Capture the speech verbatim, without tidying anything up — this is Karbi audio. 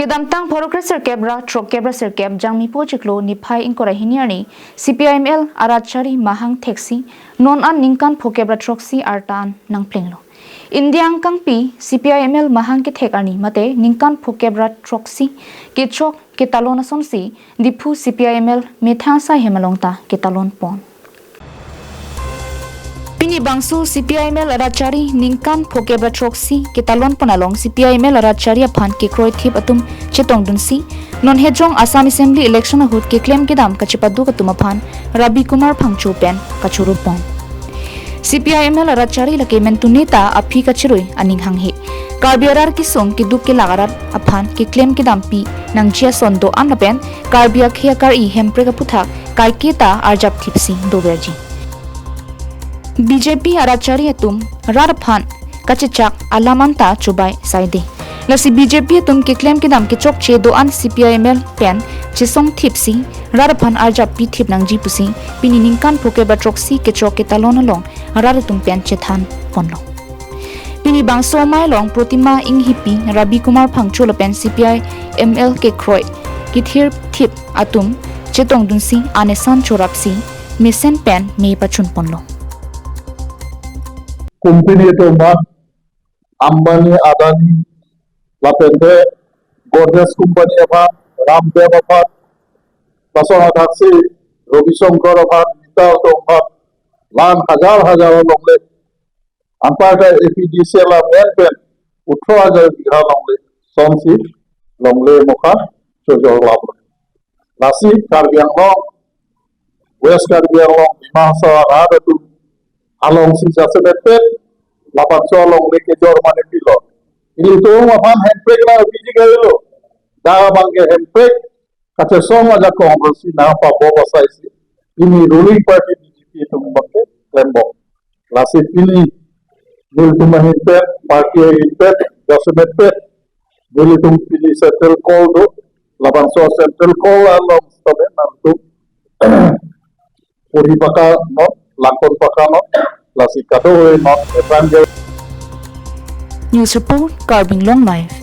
Kedamtang pharo kre sirkep ra throk kep ra sirkep Jangmipo chiklo niphai ingkoi ra hini arni C P I M L arat chari mahang theksi non an ningkan pho kep ra throksi arta an nangplenglo. India angkangpi C P I M L mahang kethek arni mate ningkan pho kep ra throksi kechok ketalon asonsi Diphu C P I M L methang saihem along ta ketalon pon. Pini bangso C P I M L arat chari ningkan pho kep ra throksi ketalon pon along C P I M L arat chari aphan kekroi thip atum chetongdunsi non hejong Assam Assembly election ahut keklem kedam kachepaduk atum aphan Rabi Kumar Phangcho pen kachoro pon. C P I M L arat chari lake mentune ta aphi kachirui aning hanghe. Karbi arat kesung keduk kelak arat aphan keklem kedam pi nangji ason do-an lapen Karbi akhei akari hemprek aphuthak kaike ta arjap thipsi doverji. B J P arat chari atum rat aphan kachechak alam anta chobai saide. Lasi B J P atum keklem kedam kechokche do-an C P I M L pen chesong thipsi rat aphan arjap pi thip nangji pusi pini ningkan pho kep ra throksi kechok ketalon along rat atum pen chethan ponlo. Pini bangso amei along Protima Enghipi, Rabi Kumar Phangcho lapen C P I M L kekroi kethir thip atum chetongdunsi anesan chorapsi mesen pen me pachun ponlo. Company atum aphan, Ambani, Adani, lapen te Godrej Company aphan, Ramdev aphan, lason athaksi Ravi Shankar aphan, Mittal atum aphan, lan hajar hajar alongle, anparta A P D C L amen pen othro hajar bigha longle, sonsi longle mokha chojor laplo. Lasi Karbi Anglong, West Karbi Anglong, Dima Hasao arat atum alongsi jasemet pen labangso alongle kejor mane pilo. Ilitum aphan hemprek nangpiji kalilo. Dak abangke hemprek kachesong ajakong rosi nangpabo basaisi pini ruling party B J P atum abangke klembom. Lasi pini nelitum ahin pen, party ahin pen, jasemet pen nelitum pini central call do, labangso central call along sitame nangtum puri paka non, langkon paka non, lasi kado non, evangel. News report, Karbi Anglong Live.